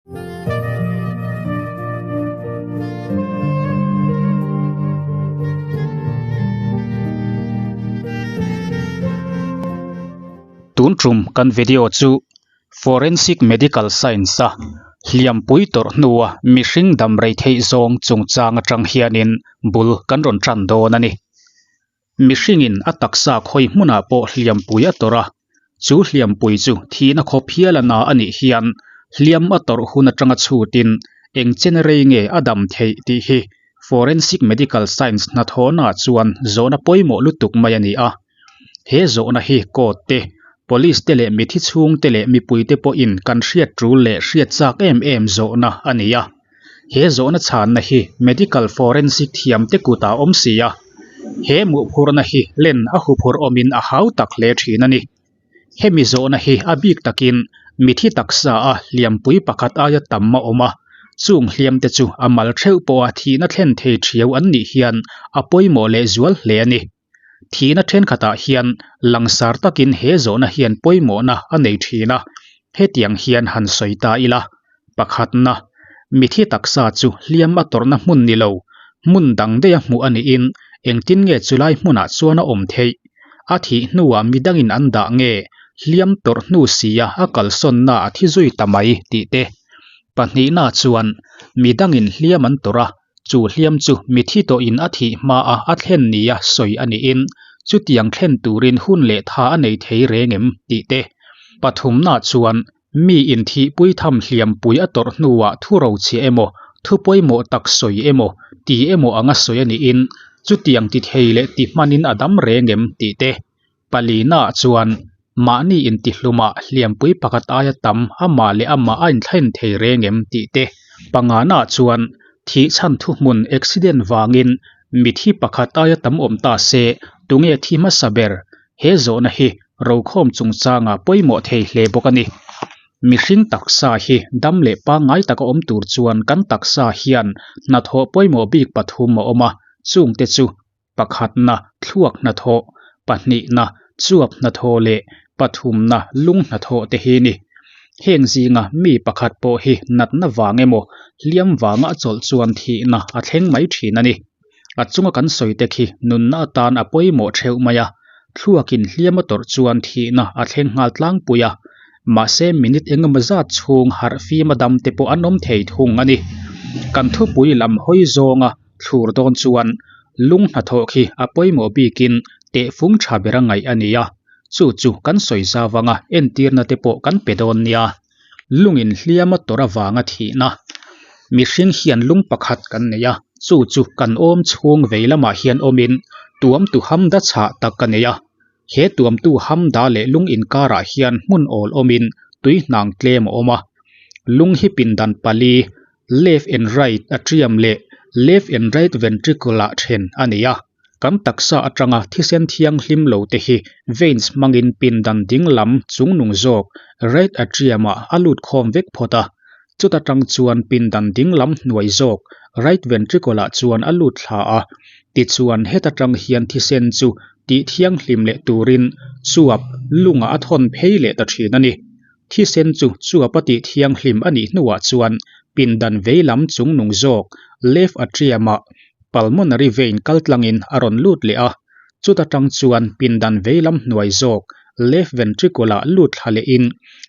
Tun tum kan video chu Forensic Medical Science a hliampui tawrh hnua mihring dam rei theih zawng chungchang atang hianin bul kan rawn tan dawn a ni. Mihringin a taksa khawi hmunah pawh hliampui a tawrh a, chu hliampui chu thihna khawp hial a na a nih hian hliam a tawrh hun atanga chhutin eng chen rei nge a dam theih tih hi Forensic Medical Science hnathawhnaah chuan zawhna pawimawh lutuk mai a ni a. He zawhna hi court te, police te leh mithi chhungte leh mipuite pawhin kan hriat tul leh hriat chak em em zawhna a ni a. He zawhna chhanna hi medical forensic thiamte kutah a awm si a, he mawhphurhna hi len a huphurh awmin a hau tak hle thin a ni. Hemi zawhna hi a bik takin mithi taksa a hliampui pakhat aia tam a awm a, chung hliamte chu a mal theuh pawha thihna thlen thei thiau an nih hian a pawimawh lehzual hle a ni. Thihna thenkhatah hian langsar takin he zawhna hian pawimawhna a nei thin a, hetiang hian han sawi ta ila, pakhatna, mithi taksa chu hliam a tawrhna hmun ni lo, hmun dang daiha hmuh a niin engtin nge chulai hmunah chuan a awm theih? A thih hnuah midangin an dah nge hliam tawrh hnu sia a kalsawnna a thi zui ta mai tih te. Pahnihna chuan midangin hliam an tawrh a, Chu hliam chu mithi tawhin a thih hmaa a thlen nia sawi a niin, chutiang thlen turin hun leh tha a nei thei reng em? tih te. Pathumna chuan mi inthihpui tham hliampui a tawrh hnuah thu rochhiah emaw, thu pawimawh tak sawi emaw, ti emaw anga sawi a niin, chutiang ti thei leh ti hmanin a dam reng em? tih te. Palina chuan mahni intihlumah hliampui pakhat aia tam amah leh amah a inthlen thei reng em tih te. Pangana chuan thih chhan thuhmun accident vangin mithi pakhat aia tam awm ta se tunge thi hmasa ber? He zawhna hi rokhawm chungchangah pawimawh thei hle bawk a ni. Mihring taksa hi dam leh pangngai taka awm tur chuan kan taksa hian hnathawh pawimawh bik pathum a awm a, chungte chu Pakhatna thluak hnathawh, pahnihna chuap hnathawh leh pathumna lung hnathawh te hi ni. Heng zinga mi pakhat pawh hi natna vang emaw hliam vanga a chawlh chuan thihna a thleng mai thin a ni. A chunga kan sawi te khi nunna atan a pawimawh theuh mai a, thluakin hliam a tawrh chuan thihna a thleng nghal tlangpui a, mahse minute engemaw zat chhung harh fim a dam te pawh an awm thei thung a ni. Kan thupui lam hawi zawnga thlur dawn chuan lung hnathawh khi a pawimawh bikin tehfung tha bera ngaih a ni a, chu chu kan sawi zau anga entirna te pawh kan pe dawn nia. Lungin hliam a tawrh avanga thihna mihring hian lung pakhat kan nei a, chu chu kan awm chhung vei lamah hian awmin tuamtu hamda chhah tak a nei a, he tuamtu hamda leh lung inkarah hian hmun awl awmin tui hnang tlem a awm a, lung hi pindan pali Left and right atrium leh left and right ventricle ah then a ni a. Kan taksa atanga thisen thianghlim lo te hi veins hmangin pindan ding lam chungnung zawk right atrium ah a lut khawm vek phawt a. Chuta tang chuan pindan ding lam hnuai zawk right ventricle ah chuan a lut thla a. Tichuan heta tang hian thisen chu tih thianghlim leh turin chuap lungah a thawn phei leh ta thin a ni. Thisen chu chuap a tih thianghlim a nih hnuah chuan pindan veilam chungnung zawk left atrium-ah pulmonary vein kaltlangin a rawn lut leh a, chuta tang chuan pindan veilam hnuai zawk left ventricle-ah lut thla lehin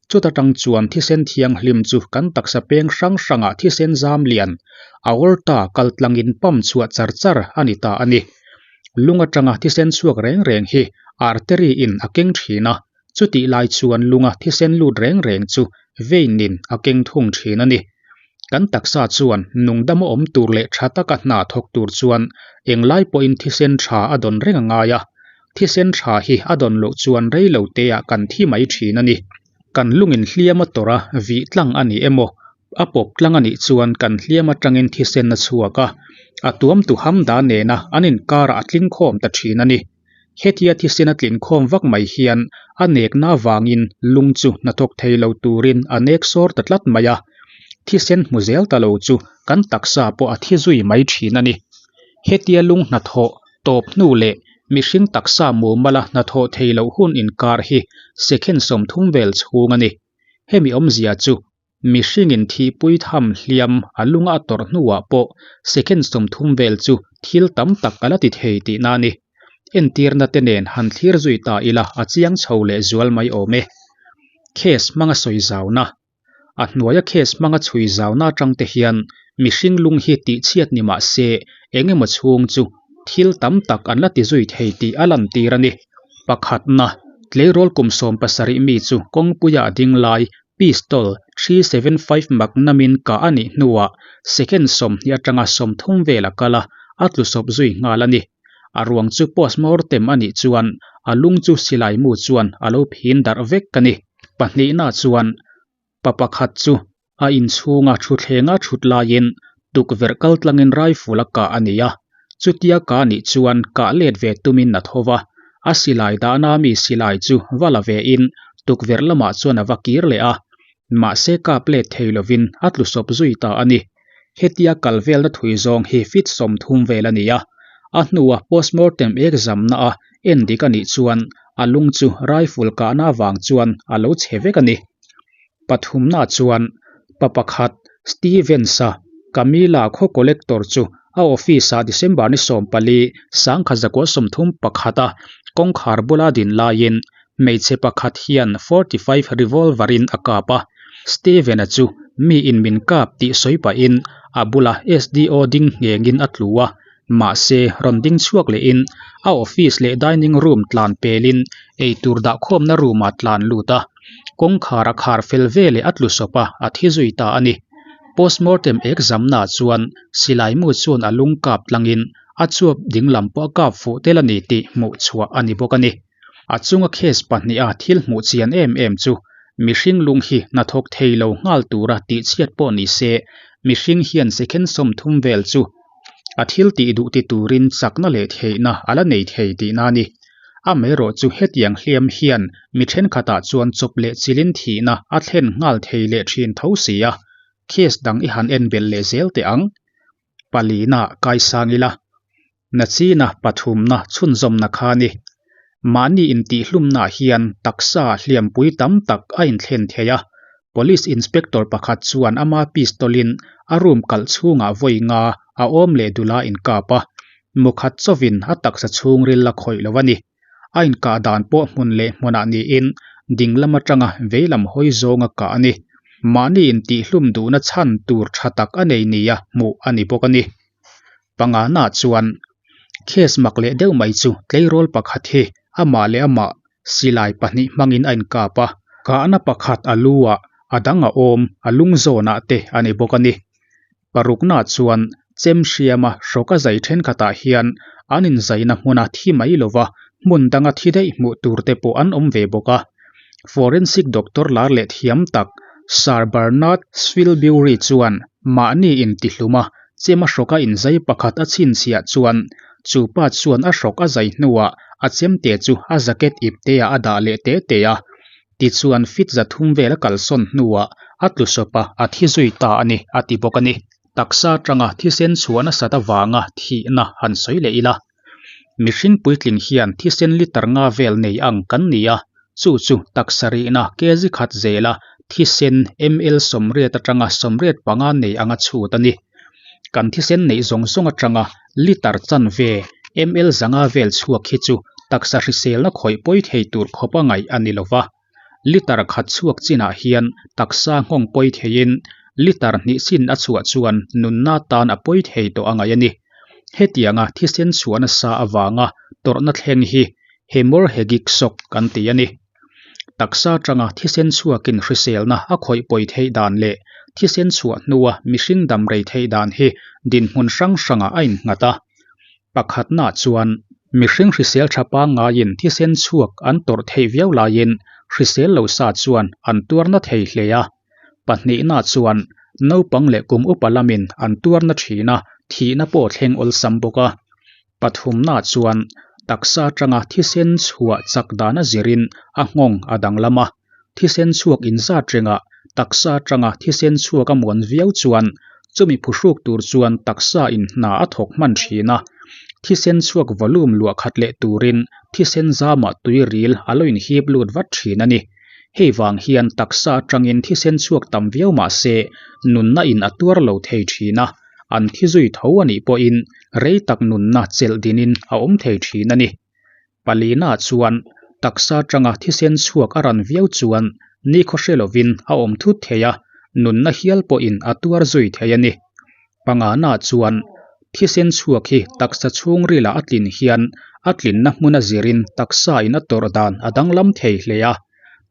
chuta tang chuan thisen thianghlim chu kan taksa peng hrang hrangah thisen zam lian aorta kaltlangin pump chhuah char char a ni ta a ni. Lung atanga thisen chhuak reng reng hi artery-in a keng thin a, Chutih lai chuan lunga thisen lut reng reng chu veinin a keng thung thin a ni. Kan taksa chuan nungdam a awm tur leh tha taka hna thawk tur chuan englai pawhin thisen tha a dawn reng a ngai a. Thisen tha hi a dawn loh chuan rei lo teah kan thi mai thin a ni. Kan lungin hliam a tawrh a, vih tlang a ni emaw, a pawp tlang a nih chuan kan hliam atangin thisen a chhuak a, a tuamtu hamda nena an inkarah a tling khawm ta thin a ni. Hetia thisen a tlin khawm vak mai hian a nekna avangin lung chu hnathawk thei lo turin a nek sawr ta tlat mai a, thisen hmu zel ta lo chu kan taksa pawh a thi zui mai thin a ni. Hetia lung hnathawh tawp hnu leh mihring taksa mumala hnathawh thei loh hun inkar hi second 30 vel chhung a ni. Hemi awmzia chu. Mihringin thihpui tham hliam a lunga a tawrh hnuah pawh second 30 vel chu thil tam tak a la ti thei tihna a ni. Entirna te nen han thlir zui ta ila a chiang chho leh zual mai awm e. Case hmanga sawi zauna. A hnuaia case hmanga chhui zauna atang te hian mihring lung hi tihchhiat ni mah se eng emaw chhung chu thil tam tak an la ti zui thei tih a lantir a ni. Pakhatna, tleirawl kum 17 mi chu kawngpuia a ding lai pistol 375 Magnum in kah a nih hnuah second 20 atanga 30 vel a kal a, a tlu sawp zui nghal a ni. A ruang chu postmortem a nih chuan a lung chu silai mu chuan a lo phin darh vek a ni. Pahnihna chuan pa pakhat chu a inchhunga thuthlenga thut laiin tukverh kaltlangin rifle a kah a ni a, chutia kah nih chuan kah let ve tumin a tho va, a silai dahna mi silai chu va la vein tukverh lamah chuan a va kir leh a, mahse kap let thei lovin a tlu sawp zui ta a ni. Hetia kal velna thui zawng hi feet 30 vel a ni a, a hnua postmortem exam-na a endik a nih chuan a lung chu rifle kahna avang chuan a lo chhe vek a ni. Pathumna chuan pa pakhat Stevens-a Camilla khaw collector chu a office-ah December ni 14 1931 a kawngkhar bula din laiin hmeichhe pakhat hian 45 revolver-in a kap a. Steven-a chu mi in min kap tih sawi pahin a bula SDO ding nghengin a tlu a, mahse rawn ding chhuak lehin a office leh dining room tlan pelin eitur dahkhawmna room-ah tlan lut a, kawngkhar a khar fel veleh a tlu sawp a, a thi zui ta a ni. Postmortem exam-na chuan silai mu chuan a lung kap tlangin a chuap dinglam pawh a kap fuh tel a ni tih hmuh chhuah a ni bawk a ni. A chunga case pahniha thil hmuh chian em em chu mihring lung hi hnathawk thei lo nghal tura tihchhiat pawh ni se, mihring hian second 30 vel chu a thil tih duh ti turin chakna leh theihna a la nei thei tihna a ni. Amaherawh chu hetiang hliam hian mi thenkhatah chuan chawp leh chilin thihna a thlen nghal thei leh thin tho si a, case dang i han en belh leh zel teh ang. Palina kaisang ila. Nachina pathumna chhunzawmna kha a ni. Mahni intihhlumnaah hian taksa hliampui tam tak a inthlen thei a. Police inspector pakhat chuan ama pistol-in a room kalh chhungah vawi nga a awm leh dul a inkap a. Mukhat chawvin a taksa chhungril a khawih lo a ni. A inkah dan pawh hmun leh hmunah niin dinglam atanga veilam hawi zawnga kah a ni. Mahni intihhlum duhna chhan tur tha tak a nei nia hmuh a ni bawk a ni. Pangana chuan case mak leh deuh mai chu tleirawl pakhat hi amah leh amah silai pahnih hmangin a inkap a, kahna pakhat a lu ah a dang a awm a lung zawnah te a ni bawk a ni. Parukna chuan chem hriama hrawka zai thenkhatah hian an inzaina hmuna thi mai lova hmun danga thi daih hmuh tur te pawh an awm ve bawk a. Forensic doctor lar leh thiam tak Sir Bernard Spilsbury chuan mahni intihlum a chema hrawka inzai pakhat a chhinchhiah chuan chu pa chuan a hrawk a zai hnuah a chemte chu a jacket ipteah a dah leh te te a. Tichuan feet 300 vel a kalsawn hnuah a tlu sawp a, a thi zui ta a ni a ti bawk a ni. Taksa atanga thisen chhuah nasat avanga thihna han sawi leh ila. Mihring puitling hian thisen liter nga vel nei ang kan ni a, chu chu taksa rihna kg khat zela thisen ml 80 atanga 85 nei anga chhut a ni. Kan thisen neih zawng zawng atanga liter chanve ml 500 vel chhuak hi chu taksa hriselna khawih pawi thei tur khawp a ngaih a ni lova. Liter khat chhuak chinah hian taksa nghawng pawi theiin liter hnih chin a chhuah chuan nunna tan a pawi thei tawh a ngaih a ni. Hetianga thisen chhuah nasa avanga tawrhna thleng hi hemorrhagic shock kan ti a ni. Taksa atanga thisen chhuakin hriselna a khawih pawi theih dan leh thisen chhuah hnua mihring dam rei theih dan hi dinhmun hrang hrangah a innghat a. Pakhatna chuan mihring hrisel tha pangngaiin thisen chhuak an tawrh theih viau laiin hrisel lo sa chuan an tuarna thei hle a. Pahnihna chuan naupang leh kum upa lamin an tuarna thin a, thihna pawh thleng awlsam bawk a. Pathumna chuan taksa atanga thisen chhuah chak dan a zirin a nghawng a danglam a. Thisen chhuak inzat rengah taksa atanga thisen chhuak a muan viau chuan chumi phuhruk tur chuan taksa in hna a thawk hman thin a. Thisen chhuak volume luah khat leh turin thisen zamah tui ril a lo inhip lut vat thin a ni. Hei vang hian taksa atangin thisen chhuak tam viau mah se nunna in a tuar lo thei thin a, an thi zui tho a nih pawhin rei tak nunna chelh dinin a awm thei thin a ni. Palina chuan taksa atanga thisen chhuak a ran viau chuan nikhaw hre lovin a awm thut thei a, nunna hial pawhin a tuar zui thei a ni. Pangana chuan thisen chhuak hi taksa chhungrilah a tlin hian a tlinna hmun a zirin taksa in a tawrh dan a danglam thei hle a,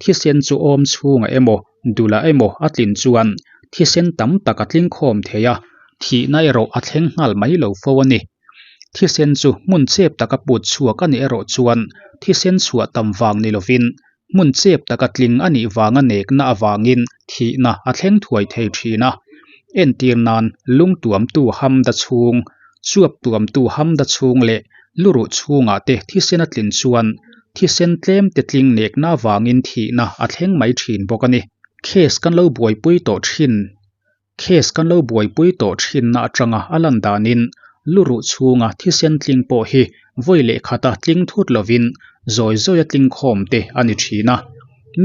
thisen chu awm chhungah emaw dulah emaw a tlin chuan thisen tam tak a tling khawm thei a, thihna erawh a thleng nghal mai lo fo a ni. Thisen chu hmun chep taka put chhuak a nih erawh chuan thisen chhuah tam vang ni lovin hmun chep taka tling a nih vanga nekna avangin thihna a thleng thuai thei thin a. Entir nan lung tuamtu hamda chhung, chuap tuamtu hamda chhung leh luruh chhungah te thisen a tlin chuan thisen tlem te tling nekna avangin thihna a thleng mai thin bawk a ni. Case kan lo buaipui tawh thin Case kan lo buaipui tawh thinna atanga a lan danin luruh chhunga thisen tling pawh hi vawi leh khata tling thut lovin zawi zawia tling khawm te a ni thin a.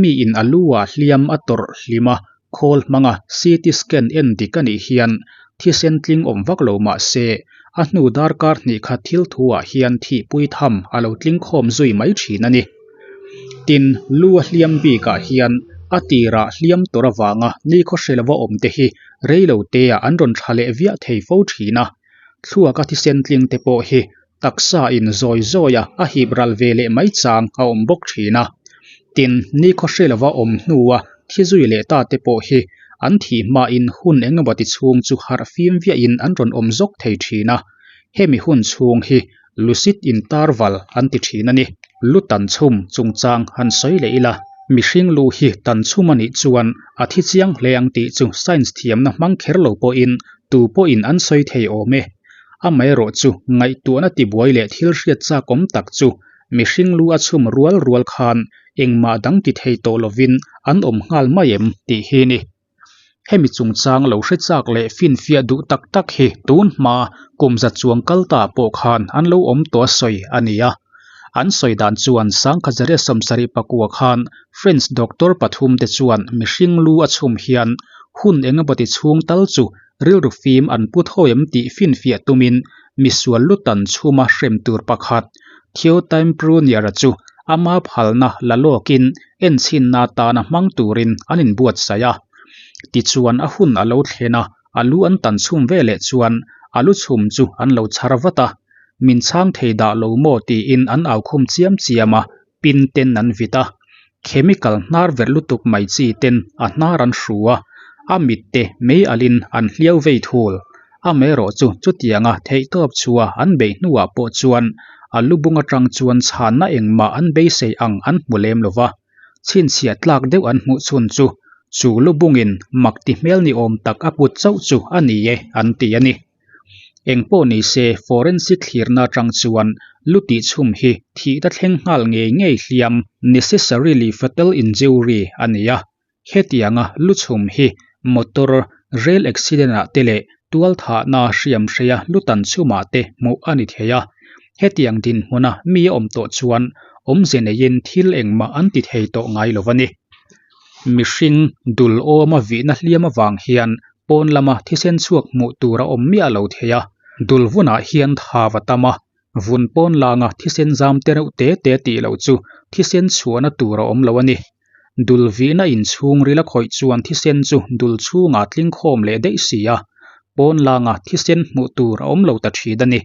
Miin a lu ah hliam a tawrh hlim a, khawl hmanga CT scan en dik a nih hian thisen tling awm vak lo mah se a hnu darkar hnih khat thil thu ah hian thihpui tham a lo tling khawm zui mai thin a ni. Tin, lu a hliam bikah hian a tirah hliam tawrh avanga nikhaw hre lova awm te hi reilo teah an rawn tha leh viah thei fo thin a. Thluaka thisen tling te pawh hi taksa in zawi zawia a hip ral ve leh mai chang a awm bawk thin a. Tin, nikhaw hre lova awm hnua thi zui leh ta te pawh hi an thih hmain hun engemaw ti chhung chu harh fim viahin an rawn awm zawk thei thin a. Hemi hun chhung hi Lucid interval an ti thin a ni. Lu tan chhum chungchang han sawi leh ila, mihring lu hi tan chhum a nih chuan a thi chiang hle ang tih chu science thiamna hmang kher lo pawhin tu pawhin an sawi thei awm e. Amaherawh chu ngaihtuahna tibuai leh thil hriat chak awm tak chu mihring lu a chhum rual rual khan engmah dang ti thei tawh lovin an awm nghal mai em tih hi ni. Hemi chungchang lo hre chak leh finfiah duh tak tak hi tun hma kum za chuang kal ta pawh khan an lo awm tawh a sawi a ni a. An sawi dan chuan Sangkhazariah sawmsarih pakua khan French doctor pathum te chuan mihring lu a chhum hian hun engemawti chhung tal chu rilru fim an pu tho em tih finfiah tumin misual lutan chhuma hrem tur pakhat Theotime Prunier-a chu ama phalna la lawkin enchhinna atana hmang turin an inbuatsaih a. Tichuan a hun a lo thlen a, a lu an tan chhum veleh chuan a lu chhum chu an lo chhar vat a. Min chhang thei dah lo maw tiin an au khum chiam chiam a, pin ten an vit a. Chemical hnar verh lutuk mai chi ten a hnar an hru a, a mit te mei alhin an hliau vei thul. Amaherawh chu chutianga theihtawp chhuah an beih hnuah pawh chuan a lu bung atang chuan chhanna engmah an beisei ang an hmu lem lo va, chhinchhiah tlak deuh an hmuh chhun chu chu lu bungin mak ti hmel ni awm tak a put chauh chu a ni e an ti a ni. Eng pawh ni se forensic thlirna atang chuan lu tihchhum hi thihna thleng nghal ngei ngei hliam necessarily fatal injury a ni a. Hetianga lu chhum hi motor, rail accident ah te leh tual thahna hriam hreia lu tan chhumah te hmuh a ni thei a. Hetiang dinhmuna mi a awm tawh chuan awmze neiin thil engmah an ti thei tawh ngai lo a ni. Mihring dul awma vihna hliam avang hian pawn lama thisen chhuak hmuh tur a awm miah lo thei a, dul vunah hian thav a tam a, vun pawn langa thisen zam te reuh te te tih loh chu thisen chhuahna tur a awm lo a ni. Dul vihna inchhung ril a khawih chuan thisen chu dul chhungah tling khawm leh daih si a, pawn langa thisen hmuh tur a awm lo ta thin a ni.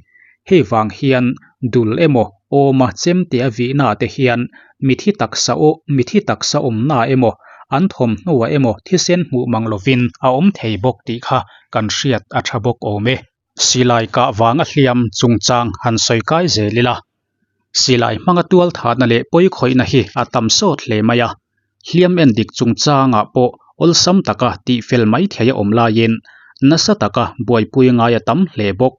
Hei vang hian dul emaw awma chemte a vihnaah te hian mithi taksa aw mithi taksa awmnaah emaw an thawmhnuah emaw thisen hmuh mang lovin a awm thei bawk tih kha kan hriat a tha bawk awm e. Silai kah vanga hliam chungchang han sawi kai zel ila, silai hmanga tual thatna leh pawi khawihna hi a tam sawt hle mai a, hliam en dik chungchangah pawh awlsam taka tihfel mai thei a awm laiin nasa taka buaipui ngai a tam hle bawk.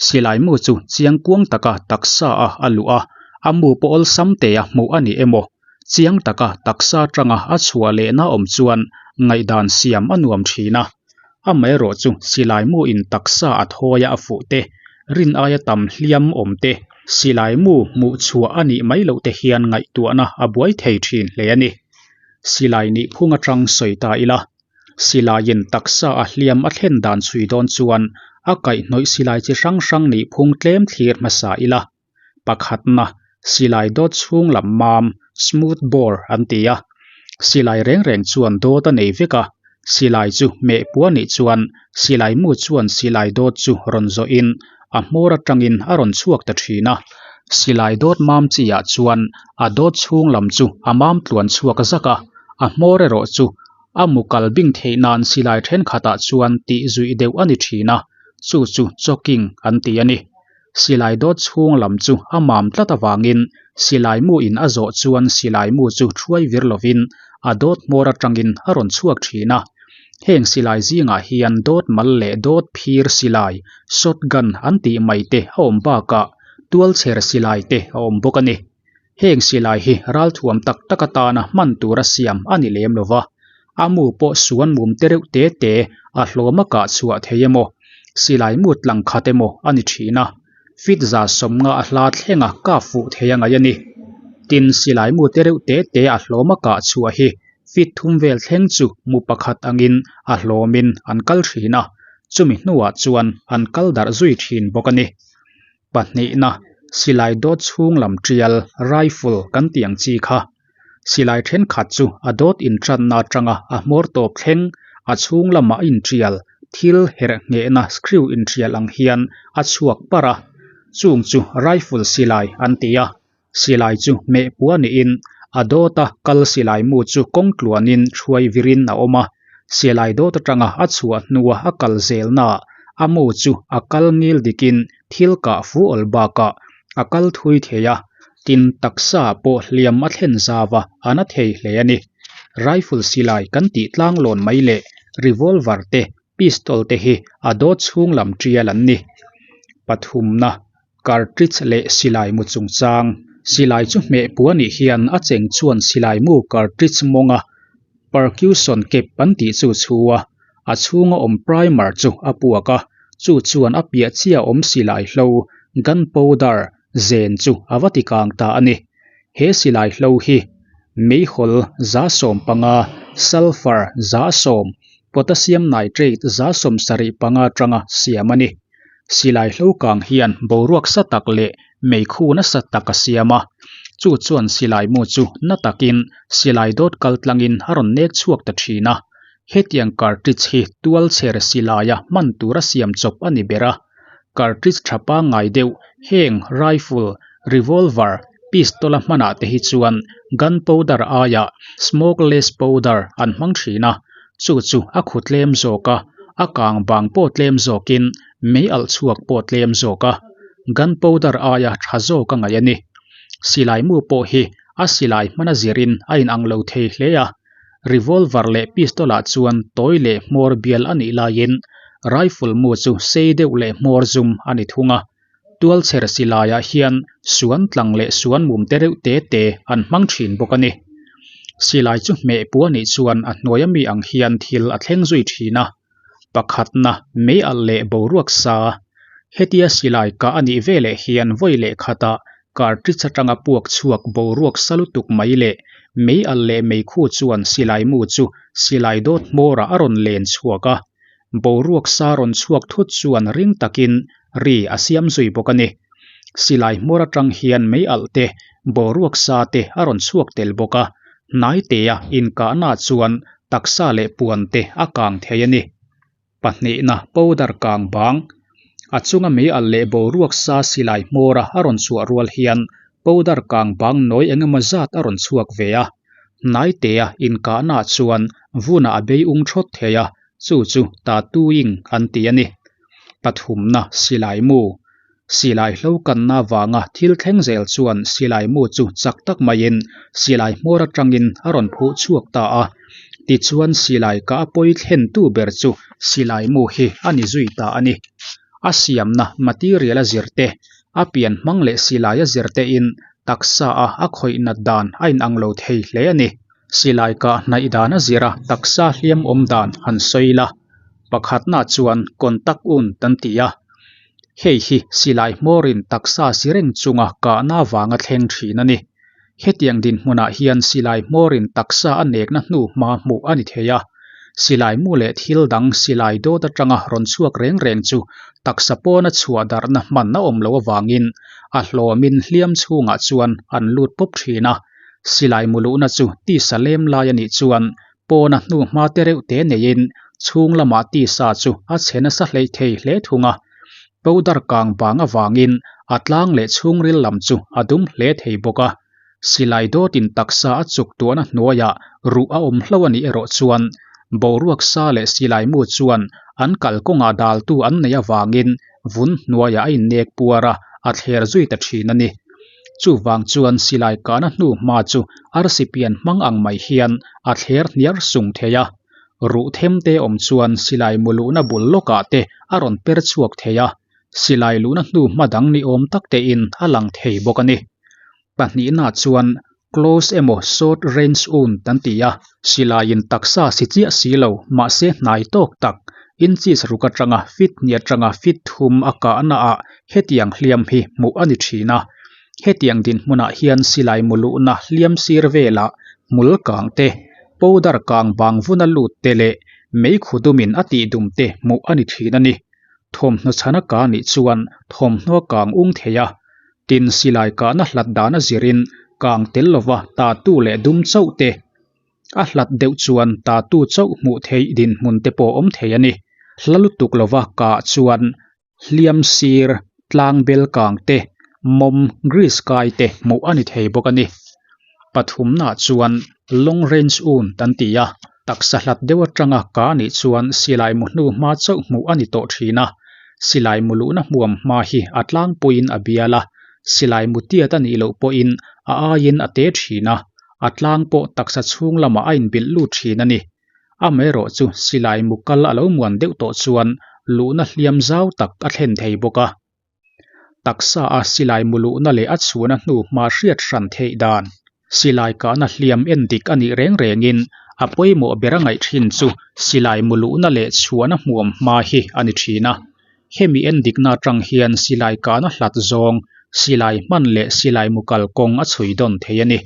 Silai mu chu chiang kuang taka taksa a a luh a, a mu pawh awlsam tea hmuh a ni emaw chiang taka taksa atanga a chhuah lehna awm chuan ngaihdan siam a nuam thin a. Amaherawh chu silai mu in taksa a thawi a a fuh te, rin aia tam hliam awm te, silai mu hmuh chhuah a nih mai loh te hian ngaihtuahna a buai thei thin hle a ni. Silai nih phung atang sawi ta ila. Silaiin taksa a hliam a thlen dan chhui dawn chuan a kaihhnawih silai chi hrang hrang nih phung tlem thlir hmasa ila. Pakhatna, silai dawt chhung lam mam, smooth bore, an ti a. Silai reng reng chuan dawt a nei vek a, silai chu hmeh puah nih chuan silai mu chuan silai dawt chu rawn zawhin a hmawr atangin a rawn chhuak ta thin a. Silai dawt mam chi ah chuan a dawt chhung lam chu a mam tluan chhuak zak a, a hmawr erawh chu a mu kal bing theih nan silai thenkhatah chuan tih zuih deuh a ni thin a, chu chu choking an ti a ni. Silai dawt chhung lam chu a mam tlat avangin silai mu in a zawh chuan silai mu chu thuai vir lovin a dawt hmawr atangin a rawn chhuak thin a. Heng silai zingah hian dawt mal leh dawt phir silai, shotgun an tih mai te a awm bakah tualchher silai te a awm bawk a ni. Heng silai hi ralthuam tak tak atana hman tura siam a ni lem lova, a mu pawh suan mum te reuh te te a hlawm a kah chhuah thei emaw, silai mu tlang khat emaw a ni thin a, fit 150 a hla thlenga kap fuh thei a ngaih a ni. Tin, silai mu te reuh te te a hlawm a kah chhuah hi fit thum vel thleng chu mu pakhat angin a hlawmin an kal thin a, chumi hnuah chuan an kal darh zui thin bawk a ni. Pahnihna, silai dawt chhung lam tial, rifle, kan tih ang chi kha. Silai thenkhat chu a dawt intranna atanga a hmawr tawp thleng, a chhung lamah a intial, thil herh nghehna screw intial ang hian a chhuak parh a. Chung chu rifle silai an ti a. Silai chu hmeh pua niin a dawta kal silai mu chu kawng tluanin hruai virin a awm a. Silai dawt atanga a chhuah hnua a kal zelnaah a mu chu a kal ngil dikin thil kah fu awl bakah a kal thui thei a, tin taksa pawh hliam a thlen zau a, a na thei hle a ni. Rifle silai kan tih tlanglawn mai leh revolver te pistol te hi a dawt chhung lam tial an ni. Pathumna Cartridge leh silai mu chungchang. Silai chu hmeh pua nih hian a cheng chuan silai mu cartridge mawnga percussion cap an tih chu chhu a, a chhunga awm primer chu a puak a, chu chuan a piah chiah awm silai hlo, gunpowder, zen chu a va ti kang ta a ni. He silai hlo hi meihawl 15%, sulphur 10%, potassium nitrate 75% atanga siam a ni. Silai hlo kang hian boruak sa tak leh meikhu nasa tak a siam a, chu chuan silai mu chu na takin silai dawt kal tlangin a rawn nek chhuak ta thin a. Hetiang cartridge hi tualchher silaia hman tura siam chawp a ni ber a. Cartridge tha pangngai deuh heng rifle, revolver, pistol a hmanah te hi chuan gunpowder aiah smokeless powder an hmang thin a, chu chu a khu tlem zawk a, a kang bang pawh tlem zawkin mei alh chhuak pawh tlem zawk a, gunpowder aia tha zawk a ngaih a ni. Silai mu pawh hi a silai hmana zirin a inang lo thei hle a, revolver leh pistol ah chuan tawi leh hmawr bial a nih laiin rifle mu chu sei deuh leh hmawr zum a ni thung a. Tualchher silaiah hian suan tlang leh suan mum te reuh te te an hmang thin bawk a ni. Silai chu hmeh pua nih chuan a hnuai ami ang hian thil a thleng zui thin a. Pakhatna, mei alh leh boruak sa. Hetia silai kah a nih veleh hian vawi leh khatah cartridge atanga puak chhuak boruak sa lutuk mai leh mei alh leh meikhu chuan silai mu chu silai dawt hmawrah a rawn len chhuak a. Boruak sa rawn chhuak thut chuan ring takin ri a siam zui bawk a ni. Silai hmawr atang hian mei alh te, boruak sa te a rawn chhuak tel bawk a, hnaitea inkahna chuan taksa leh puan te a kang thei a ni. Pahnihna, powder kang bang. A chunga mei alh leh boruak sa silai hmawra a rawn chhuah rual hian powder kang bang nawi eng emaw zat a rawn chhuak ve a. Hnaitea inkahna chuan vunah a bei ung thawt thei a, chu chu tattooing an ti a ni. Pathumna, silai mu. Silai hlo kanna vanga thil thleng zel chuan silai mu chu chak tak maiin silai hmawr atangin a rawn phuh chhuak ta a. Tichuan silai kah a pawi thlentu ber chu silai mu hi a ni zui ta a ni. A siamna material a zir te, a pian hmang leh silai a zir tein taksa a a khawih nat dan a inang lo thei hle a ni. Silai kah hnaih dan a zir a taksa hliam awm dan han sawi la. Pakhatna chuan contact wound an ti a. Hei hi silai hmawrin taksa si reng chunga kahna vanga thleng thin a ni. Hetiang dinhmunah hian silai hmawrin taksa a nekna hnu hma hmuh a ni thei a. Silai mu leh thil dang silai dawt atanga rawn chhuak reng reng chu taksa pawna chhuah darhna hman a awm loh avangin a hlawmin hliam chhungah chuan an lut pawp thin a. Silai mu luhna chu tisa lem lai a nih chuan pawna hnu hma te reuh te neiin chhung lamah tisa chu a chhe nasa hleih thei hle thung a. Powder kang bang avangin a tlang leh chhungril lam chu a dum hle thei bawk a. Silai dawtin taksa a chuk tuahna hnuaiah ruh a awm hlo a nih erawh chuan boruak sa leh silai mu chuan an kalkawngah daltu an neih avangin vun hnuaiah a innek puar a, a thler zui ta thin a ni. Chuvang chuan silai kahna hnu hma chu arsi pian hmang ang mai hian a thler hniar sung thei a. Ruh them te awm chuan silai mu luhna bul lawkah te a rawn per chhuak thei a, silai luhna hnu hma dang ni awm tak tein a lang thei bawk a ni. Pahnihna chuan close emaw short range wound an ti a, silaiin taksa si chiah si lo mahse hnai tawk tak inches ruk atanga feet hnih atanga feet thum a kahna ah hetiang hliam hi hmuh a ni thin a. Hetiang dinhmunah hian silai mu luhna hliam sir velah hmul kang te, powder kang bang vuna lut te leh meikhu dumin a tihdum te hmuh a ni thin a ni. Thawmhnaw chhana ka nih chuan thawmhnaw kang ung thei a, tin silai kahna hlat dana zirin kang tel lova tatu leh dum chauh te a hlat deuh chuan tatu chauh hmuh theih dinhmun te pawh awm thei a ni. Hla lutuk lova kah chuan hliam sir, tlang bel kang te, mawm grease kai te hmuh a ni thei bawk a ni. Pathumnaah chuan long range wound an ti a, taksa hlat deuh atanga ka nih chuan silai mu hnu hma chauh hmuh a ni tawh thin a, silai mu luhna hmuam hma hi a tlangpuiin a bial a, silai mu tiat a nih loh pawhin a aiin a te thin a, a tlang pawh taksa chhung lamah a inbilh lut thin a ni. Amaherawh chu silai mu kal a lo muan deuh tawh chuan luhna hliam zau tak a thlen thei bawk a. Taksa a silai mu luhna leh a chhuahna hnu hma hriat hran theih dan. Silai kahna hliam en dik a nih reng rengin a pawimawh ber a ngaih thin chu silai mu luhna leh chhuahna hmuam hma hi a ni thin a. Hemi en dikna atang hian silai kahna hlat zawng, silai hman leh silai mu kalkawng a chhui dawn thei a ni.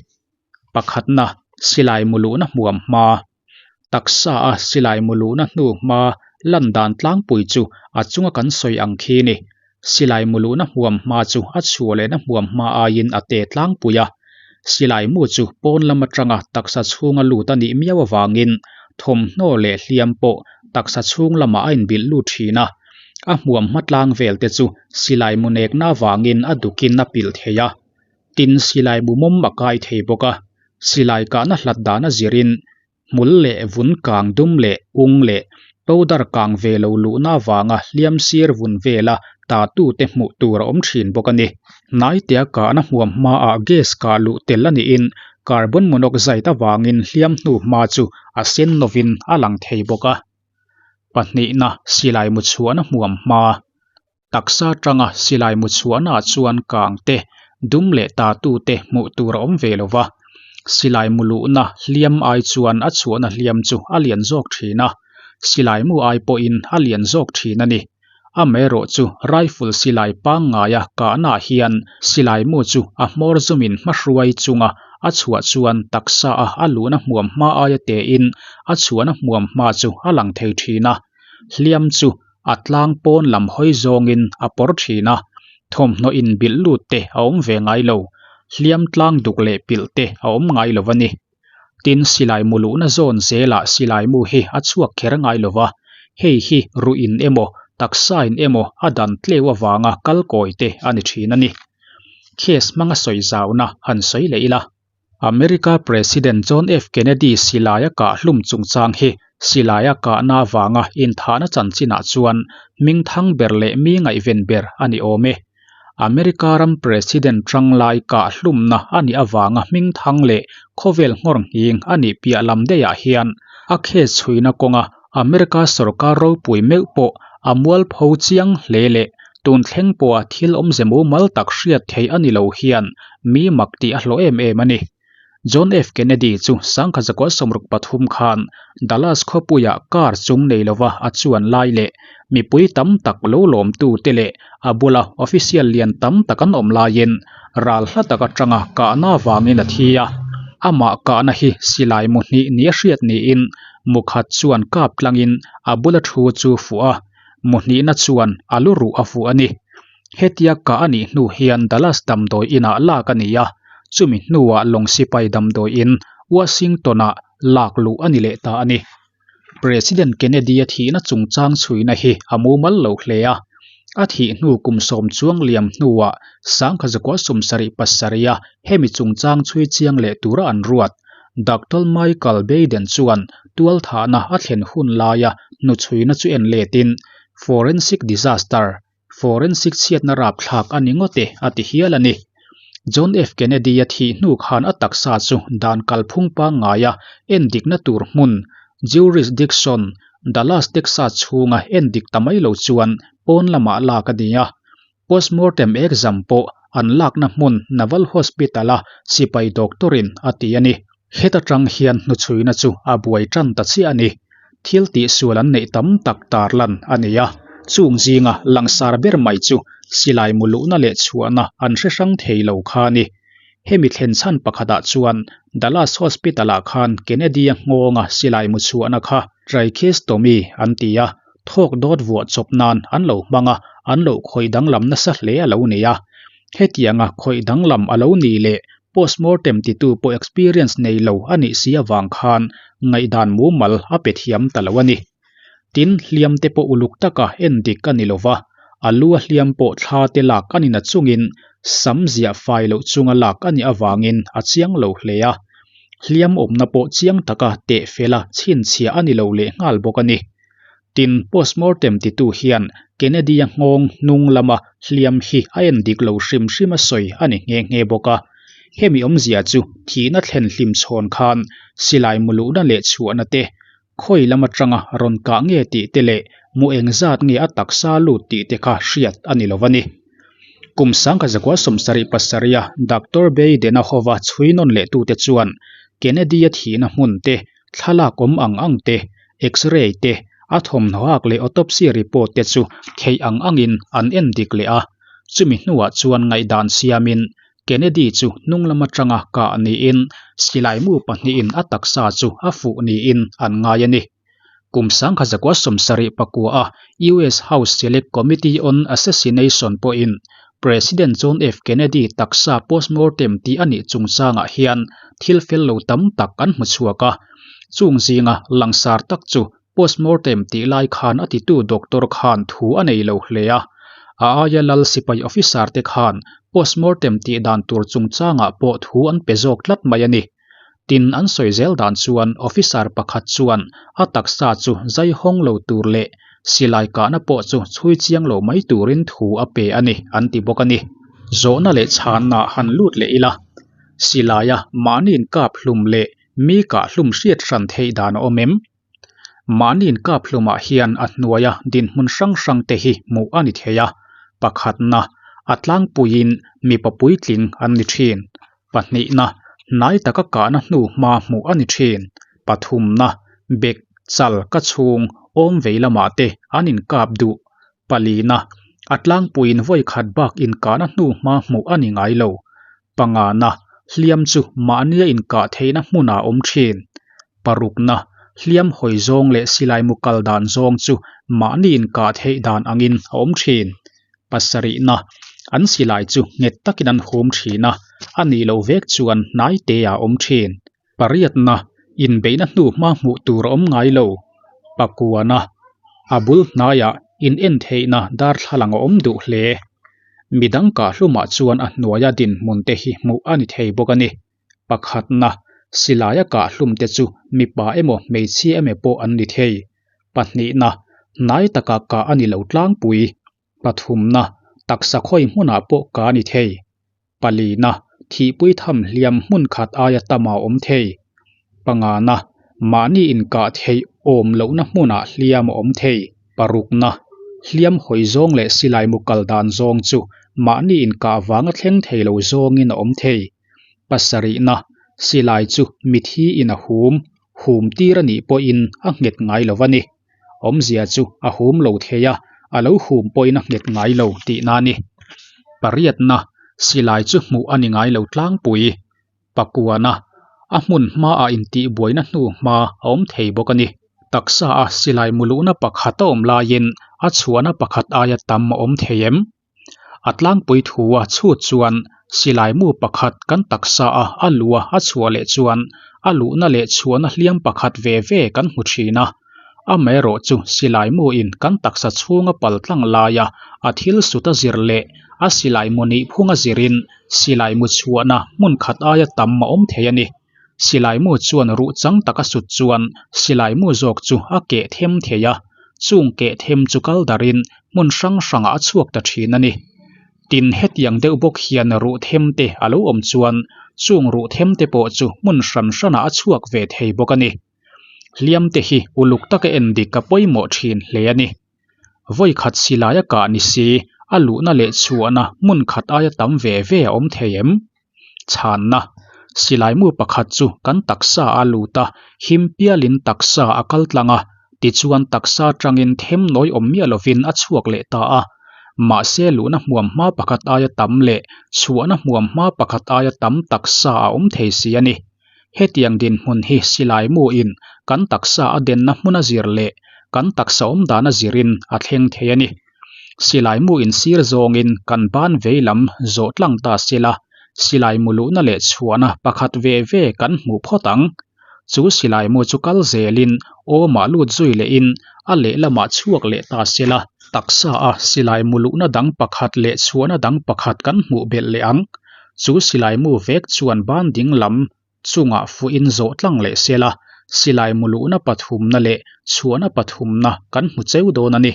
Pakhatna, silai mu luhna hmuam hma. Taksa a silai mu luhna hnu hma lan dan tlangpui chu a chunga kan sawi ang khi ni. Silai mu luhna hmuam hma chu a chhuah lehna hmuam hma aiin a te tlangpui a. Silai mu chu pawn lam atanga taksa chhunga lut a nih miau avangin thawmhnaw leh hliam pawh taksa chhung lamah a inbilh lut thin a. A hmuam hma tlang vel te chu silai mu nekna avangin a dukin a pilh thei a. Tin, silai mu mawm a kai thei bawk a, silai kahna hlat dan a zirin hmul leh vun kang dum leh ung leh powder kang ve lo luhna avanga hliam sir vun vela tatu te hmuh tur a awm thin bawk a ni. Hnaitea kahna hmuam hmaah gas kah luh tel a niin carbon monoxide avangin hliam hnu hma chu a sen novin a lang thei bawk a. Pahnihna, silai mu chhuahna hmuam hma. Taksa atanga silai mu chhuahnaah chuan kang te, dum leh tatu te hmuh tur a awm ve lo va. Silai mu luhna hliam ai chuan a chhuahna hliam chu a lian zawk thin a, silai mu ai pawhin a lian zawk thin a ni. Amaherawh chu rifle silai pangngaia kahnaah hian silai mu chu a hmawr zumin hmahruai chunga a chhuah chuan taksa a a luhna hmuam hma aia tein a chhuahna hmuam hma chu a lang thei thin a. Hliam chu a tlang pawn lam hawi zawngin a pawr thin a, thawmhnaw inbilh lut te a awm ve ngai lo, hliam tlang duk leh pilh te a awm ngai lo a ni. Tin, silai mu luhna zawn zelah silai mu hi a chhuak kher ngai lo va, hei hi ruih in emaw, taksa in emaw a dan tleu avanga kal kawi te a ni thin a ni. Case hmanga sawi zauna han sawi leh ila. America President John F. Kennedy silai a kah hlum chungchang hi silai a kahna avanga inthahna chanchinah chuan hmingthang ber leh mi ngaihven ber a ni awm e. America ram President tanglai kah hlumna a nih avanga hmingthang leh khawvel nghawr nghing a nih piah lam daihah hian a case chhuina kawnga America sorkar ropui meuh pawh a mualpho chiang hle leh tun thleng pawha thil awmze mumal tak hriat theih a ni lo hian mi mak tih a hlawh em em a ni. John F. Kennedy chu 1963 khan Dallas khawpuiah car chung nei lova a chuan lai leh mipui tam tak lo lawmtute leh a bula official lian tam tak an awm laiin ral hla tak atanga kahna avangin a thi a. Amah kahna hi silai mu hnih nia hriat niin mukhat chuan kap tlangin a bula thu chu fuh a, mu hnihna chuan a lu ruh a fuh a ni. Hetia kah a nih hnu hian Dallas damdawi inah lak a ni a, chumi hnuah lawng sipai damdawi in Washington-ah lak luh a ni leh ta a ni. President Kennedy-a thihna chungchang chhuina hi a mumal lo hle a, a thih hnu kum sawm chuang liam hnuah sangkha zakua sawmsarih pasarih-a hemi chungchang chhui chiang leh tura an ruat. Doctor Michael Baden chuan tualthahna a thlen hun laia hnuchhuina chu en letin Forensic disaster Forensic chhiatna rapthlak a ni ngawt e, a ti hial a ni. John F. Kennedy-a thih hnu khan a taksa chu dan kalphung pangngaia endikna tur hmun, jurisdiction, Dallas, Texas chhunga endik ta mai lo chuan pawn lamah lak a ni a. Postmortem exam pawh an lakna hmun Naval Hospital-a sipai doctor-in a ti a ni. Heta tang hian hnuchhuina chu a buai tan ta chiah a ni. Thil tihsual an neih tam tak tarlan a ni a, chung zinga langsar ber mai chu silai mu luhna leh chhuahna an hre hrang thei lo kha a ni. Hemi thlen chhan pakhatah chuan Dallas Hospital-ah khan Kennedy-a nghawnga silai mu chhuahna kha tracheostomy an ti a, thawk dawt vuah chawp nan an lo hmang a, an lo khawih danglam nasa hle a lo ni a. Hetianga khawih danglam a lo ni leh Postmortem titu pawh experience nei lo a nih si avang khan ngaihdan mumal a pe thiam ta lo a ni. Tin, hliam te pawh uluk taka en dik a ni lo va, a lu a hliam pawh thla te lak a ni na chungin sam ziah fai loh chunga lak a nih avangin a chiang lo hle a. Hliam awmna pawh chiang taka teh fela chhinchhiah a ni lo leh nghal bawk a ni. Tin, postmortem titu hian Kennedy-a nghawng hnung lama hliam hi a en dik lo hrim hrim a sawi a ni nghe nghe bawk a. Hemi awmzia chu thihna thlen hlim chhawn khan silai mu luhna leh chhuahna te, khawi lam atanga rawn kah nge tih te leh mu engzat nge a taksa lut tih te kha hriat a ni lo a ni. Kum sangkha zakua 77 a Doctor Baden-a hova chhui nawn lehtute chuan Kennedy-a thihna hmun te, Thlalak awm ang ang te, X-ray te, a thawmhnaw hak leh autopsy report te chu theih ang angin an en dik leh a. Chumi hnuah chuan ngaihdan siamin Kennedy chu hnung lam atanga kah niin silai mu pahnihin a taksa chu a fuh niin an ngai a ni. Kum 1974 a US House Select Committee on Assassination pawhin President John F. Kennedy taksa postmortem tih a nih chungchangah hian thil fel lo tam tak an hmu chhuak a. Chung zinga langsar tak chu postmortem tih lai khan a titu doctor khan thu a nei lo hle a. A aia lal sipai officer te khan postmortem tih dan tur chungchangah pawh thu an pe zawk tlat mai a ni. Tin, an sawi zel dan chuan officer pakhat chuan a taksa chu zai hawng lo tur leh silai kahna pawh chu chhui chiang lo mai turin thu a pe a ni, an ti bawk a ni. Zawhna leh chhanna han lut leh ila, silaia mahni inkap hlum leh mi kah hlum hriat hran theih dan a awm em? Mahni inkap hlumah hian a hnuaia dinhmun hrang hrang te hi hmuh a ni thei a, pakhatna, a tlangpuiin mipa puitling an ni thin. Pahnihna, hnai taka kahna hnu hma hmuh a ni thin. Pathumna, bek, chal, ka chhung, awm vei lamah te an inkap duh. Palina, a tlangpuiin vawi khat bak inkahna hnu hma hmuh a ni ngai lo. Pangana, hliam chu mahnia inkah theihna hmunah a awm thin. Parukna, hliam hawi zawng leh silai mu kal dan zawng chu mahni inkah theih dan angin a awm thin. Pasarihna, an silai chu nghet takin an hum thin a, a nih loh vek chuan hnai te ah a awm thin. Pariatna, inbeihna hnu hma hmuh tur a awm ngai lo. Pakuana, a bul hnaiah in en theihna darthlalang a awm duh hle. Midang kah hlumah chuan a hnuaia dinhmun te hi hmuh a ni thei bawk a ni. Pakhatna, silaia kah hlum te chu mipa emaw hmeichhia emaw pawh an ni thei. Pahnihna, hnai taka kah a ni lo tlangpui. Pathumna, taksa khawi hmunah pawh kah a ni thei. Palina, thihpui tham hliam hmun khat aia tam a awm thei. Pangana, mahni inkah theih awm lohna hmunah hliam a awm thei. Parukna, hliam hawi zawng leh silai mu kal dan zawng chu mahni inkah vanga thleng thei lo zawngin a awm thei. Pasarihna, Silai chu mithi in a hum, hum tir a nih pawhin a nghet ngai lo a ni. Awmzia chu a hum lo thei a, a lo hum pawhin a nghet ngai lo tihna a ni. Pariatna, Silai chu hmuh a ni ngai lo tlangpui. Pakuana, A hmun hmaah intihbuaina hnu hma a awm thei bawk a ni. Taksa a silai muluhna pakhat a awm laiin a chhuahna pakhat aia tam a awm thei em? A tlangpui thu a chhut chuan silai mu pakhat kan taksa a a luh a a chhuah leh chuan a luhna leh chhuahna hliam pakhat ve ve kan hmu thin a. Amaherawh chu silai mu in kan taksa chhunga pal tlang laia a thil sut a zir leh a silai mu nih phung a zirin silai mu chhuahna hmun khat aia tam a awm thei a ni. Silai mu chuan ruh chang taka sut chuan silai mu zawk chu a keh them thei a, chung keh them chu kal darin hmun hrang hrangah a chhuak ta thin a ni. Tin, hetiang deuh bawk hian ruh them te a lo awm chuan chung ruh them te pawh chu hmun hran hranah a chhuak ve thei bawk a ni. Hliam te hi uluk taka en dik a pawimawh thin hle a ni. Vawi khat silai a kah ni si, a luhna leh chhuahna hmun khat aia tam ve ve a awm thei em? Chhanna, Silai mu pakhat chu kan taksa a lut a, him pialin taksa a kal tlang a, tichuan taksa atangin them nawi awm miah lovin a chhuak leh ta a. Mahse luhna hmuam hma pakhat aia tam leh chhuahna hmuam hma pakhat aia tam taksa a awm thei si a ni. Hetiang dinhmun hi silai muin kan taksa a denna hmun a zir leh kan taksa awm dan a zirin a thleng thei a ni. Silai mu insir zawngin kan ban vei lam zawh tlang ta sela, silai mu luhna leh chhuahna pakhat ve ve kan hmuh phawt ang. Chu silai mu chu kal zelin awmah lut zui lehin a lehlamah chhuak leh ta sela, taksa a silai mu luhna dang pakhat leh chhuahna dang pakhat kan hmuh belh leh ang. Chu silai mu vek chuan ban ding lam chungah fuhin zawh tlang leh sela, silai mu luhna pathumna leh chhuahna pathumna kan hmu cheu dawn a ni.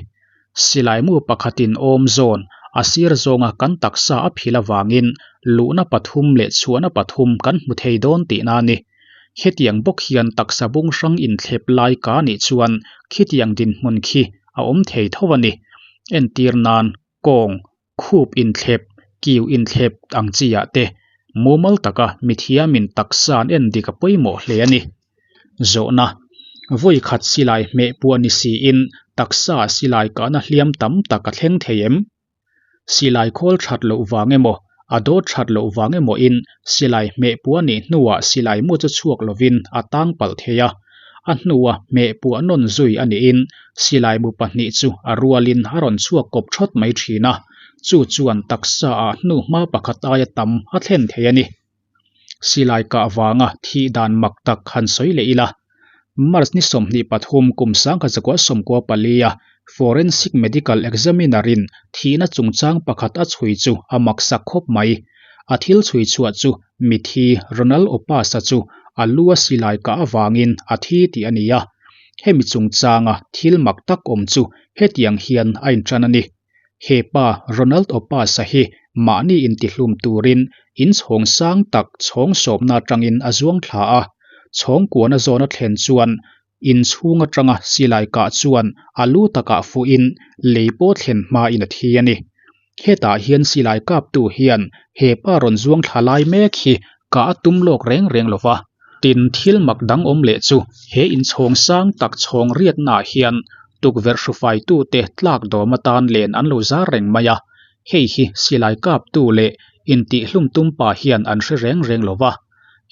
Silai mu pakhatin awm zawn a sir zawnga kan taksa a phil avangin luhna pathum leh chhuahna pathum kan hmu thei dawn tihna a ni. Hetiang bawk hian taksa bung hrang inthlep lai ka nih chuan khitiang dinhmun khi a awm thei tho a ni. Entir nan, kawng, khup inthlep, kiu inthlep ang chi ah te mumal taka mithiamin taksa an en dik a pawimawh hle a ni. Zawhna, Vawi khat silai hmeh puah ni siin taksa ah silai kahna hliam tam tak a thleng thei em? Silai khawl that loh vang emaw, a dawt that loh vang emaw in silai hmeh puah nih hnuah silai mu chu chhuak lovin a tang palh thei a. A hnua hmeh puah nawn zui a niin silaimu pahnih chu a rualin a rawn chhuak kawp thawt mai thin a, chu chuan taksa ah hnu hma pakhat aia tam a thlen thei a ni. Silai kah vanga thih dan mak tak han sawi leh ila, March ni 23 kum 1994 a Forensic Medical Examiner in thihna chungchang pakhat a chhui chu a maksak khawp mai. A thil chhui chhuah chu Mithi Ronald Opasa chu a lu a silai kah avangin a thi tih a ni a. Hemi chungchanga thil mak tak awm chu hetiang hian a intan a ni. He pa Ronald Opasa hi mahni intihlum turin inchhawng sang tak chhawng sawmna atangin a zuang thla a. Chhawng kuana zawn a thlen chuan inchhung atanga silai kah chuan a lu takah fuhin lei pawh thlen hmain a thi a ni. Hetah hian silai kaptu hian he pa rawn zuang thla lai mek hi kah a tum lawk reng reng lo va. Tin, thil mak dang awm leh chu he inchhawng sang tak chhawng riatnaah hian tukverh hrufaitute tlak dawm atan len an lo zar reng mai a. Hei hi silai kaptu leh intihhlum tum pa hian an hre reng reng lo va.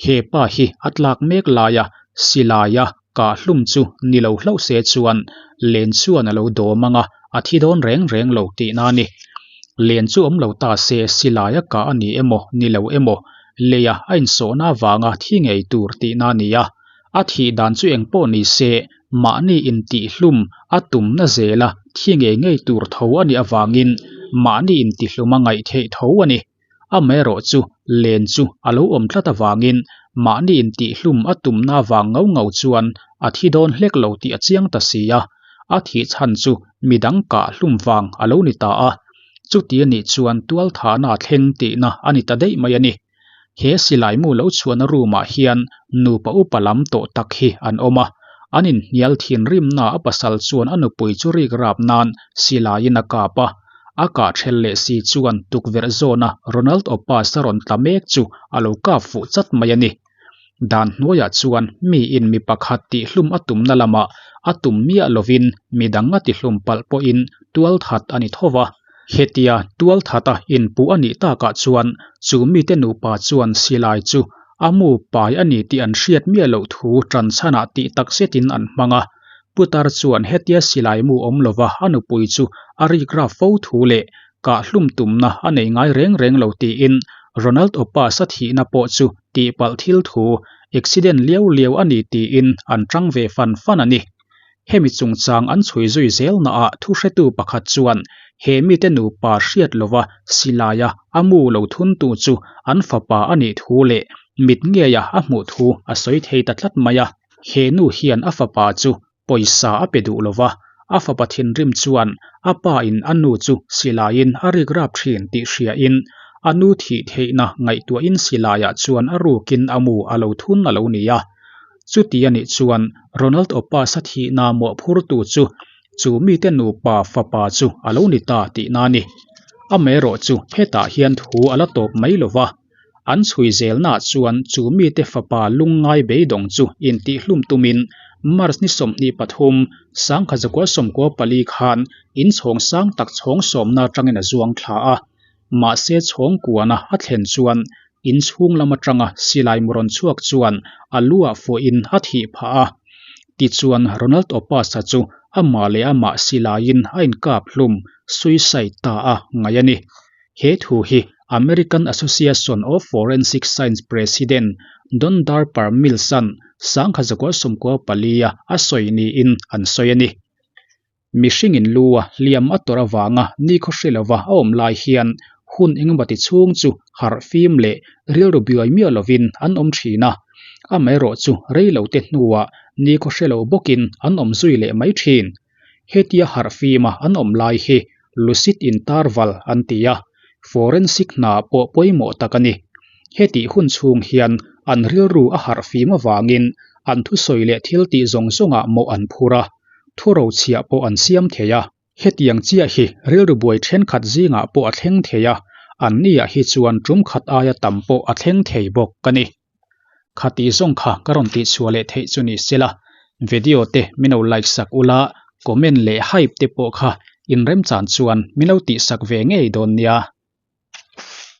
He pa hi a tlak mek laia silaia kah hlum chu ni lo hlauh se chuan len chuan a lo dawm ang a, a thi dawn reng reng lo tihna a ni. Len chu awm lo ta se silaia kah a ni emaw ni lo emaw leia a insawhna avanga thi ngei tur tihna a ni a. A thih dan chu eng pawh ni se mahni intihhlum a tumna zela thi ngei ngei tur tho a nih avangin mahni intihlum a ngaih theih tho a ni. Amaherawh chu len chu a lo awm tlat avangin mahni intihhlum a tumna vang ngau ngau chuan a thi dawn hlek lo tih a chiang ta si a, a thih chhan chu midang kah hlum vang a lo ni ta a. Chuti a nih chuan tualthahna a thleng tihna a ni ta daih mai a ni. He silai mu lo chhuahna room ah hian nupa upa lam tawh tak hi an awm a, an inhnial thinrimna a pasal chuan a nupui chu rik rap nan silaiin a kap a. A kah ṭhel leh si chuan tukverh zawna Ronald Opas a rawn tla mek chu a lo kap fuh chat mai a ni. Dan hnuaiah chuan miin mi pakhat tihhlum a tumna lamah a tum miah lovin midang a tihlum palh pawhin tualthat a ni tho va. Hetia tualthata inpuh a nih takah chuan chu mite nupa chuan silai chu a mu pai a ni tih an hriat miah loh thu ṭanchhanah tih tak zetin an hmang a. Putar chuan hetia silai mu awm lova a nupui chu a rikrap fo thu leh kahhlum tumna a nei ngai reng reng lo tiin Ronald Opas-a thihna pawh chu tihpalh thil thu, accident liau liau a ni tiin an ṭang ve fan fan a ni. Hemi chungchang an chhui zui zelnaah thuhretu pakhat chuan he mite nupa hriat lova silaia a mu lo thuntu chu an fapa a nih thu leh mit ngeia a hmuh thu a sawi thei ta tlat mai a. He nu hian a fapa chu pawisa a pe duh lova, a fapa thinrim chuan a pa in a nu chu silaiin a rik rap thin tih hriain a nu thih theihna ngaihtuahin silaiah chuan a rukin a mu a lo thun a lo ni a. Chuti a nih chuan Ronald Opas-a thihna mawhphurtu chu chu mite nupa fapa chu a lo ni ta tihna a ni. Amaherawhchu hetah hian thu a la tawp mai lova, an chhui zelnaah chuan chu mite fapa lungngai beidawng chu intihhlum tumin March ni 23, 1994 khan inchhawng sang tak chhawng sawmna atangin a zuang thla a. Mahse chhawngkuana a thlen chuan inchhung lam atanga silai mu rawn chhuak chuan a lu ah fuahin a thih phah a. Tichuan Ronald Opasa chu amah leh amah silaiin a inkap hlum, suicide, ta a ngaih a ni. He thu hi American Association of Forensic Science President Don Darper Mills-a'n 1994 a a sawi niin an sawi a ni. Mihringin lu a hliam a tawrh avanga nikhaw hre lova a awm lai hian hun engmawti chhung chu harh fim leh rilru buai miah lovin an awm thin a, amaherawh chu rei lo te hnuah nikhaw hre lo bawkin an awm zui leh mai thin. Hetia harh fima an awm lai hi lucid interval an ti a, forensic hna pawh pawimawh tak a ni. Hetih hun chhung hian an rilru a harh fim avangin an thusawi leh thil tih zawng zawngah mawh an phur a. Thurochhiah pawh an siam thei a. Hetiang chiah hi rilru buai thenkhat zingah pawh a thleng thei a, anniah hi chuan tum khat aia tam pawh a thleng thei bawk ka ni. Khatih zawng kha ka rawn tihchhuah leh theih chu ni sela, video te min lo like sak ula, comment leh hype te pawh kha inremchan chuan min lo tihsak ve ngei dawn nia.